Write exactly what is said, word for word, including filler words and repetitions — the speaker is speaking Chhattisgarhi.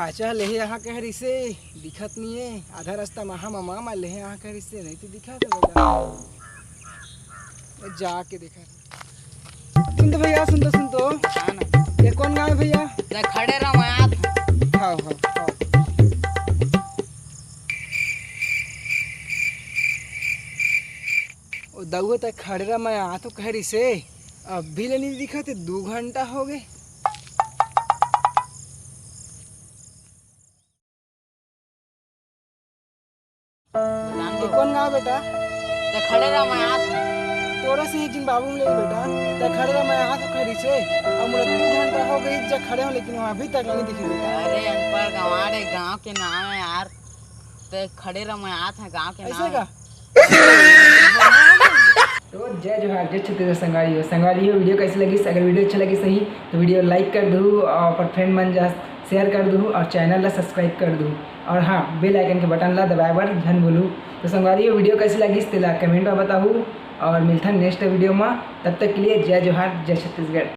अच्छा, लेहे यहाँ कह रिसे, दिखत नहीं है। आधा रास्ता महा ममा मा लेहे यहाँ कह रिसे, नहीं तो दिखा था बेटा। जाके देखा। सुन तो भैया, सुन तो, सुन तो। हाँ ना। ये कौन गाँव है भैया? ते खड़े रहो, मैं आत हूँ। हाँ, हाँ, हाँ। ओ दउआ, ते खड़े रह, मैं आत हूँ कह रिसे, अभी ले नहीं दिखा, ते दू घंटा हो गए। ये कौन गाँव बेटा? ते खड़े रह, मैं आत हूँ। तोरा से एक दिन बाबू मिले बेटा, ते खड़े रह, मैं आत हूँ कह रिसे, अब मुझे दू घंटा हो गए, जा खड़े हो, लेकिन वहाँ अभी तक नहीं दिखे बेटा। अरे अनपढ़ गंवार, गाँव के नाम है यार, ते खड़े रह, मैं आत हूँ, गाँव के ऐसे नाम है। का? तो जय जोहार, जय छत्तीसगढ़ संगवारी हो। संगवारी हो, वीडियो कैसे लगिस? अगर वीडियो अच्छा लगिस सही तो वीडियो like कर दू और अपन फ्रेंड मन जा शेयर कर दू और चैनल ला सब्सक्राइब कर दू और हाँ, बेल आइकन के बटन ला दबाए बर झन भूलू। तो संगवारी हो, वीडियो कैसे लगिस तेला कमेंट में बताहू और मिलथन नेक्स्ट वीडियो में। तब तक के लिए जय जोहार, जय छत्तीसगढ़।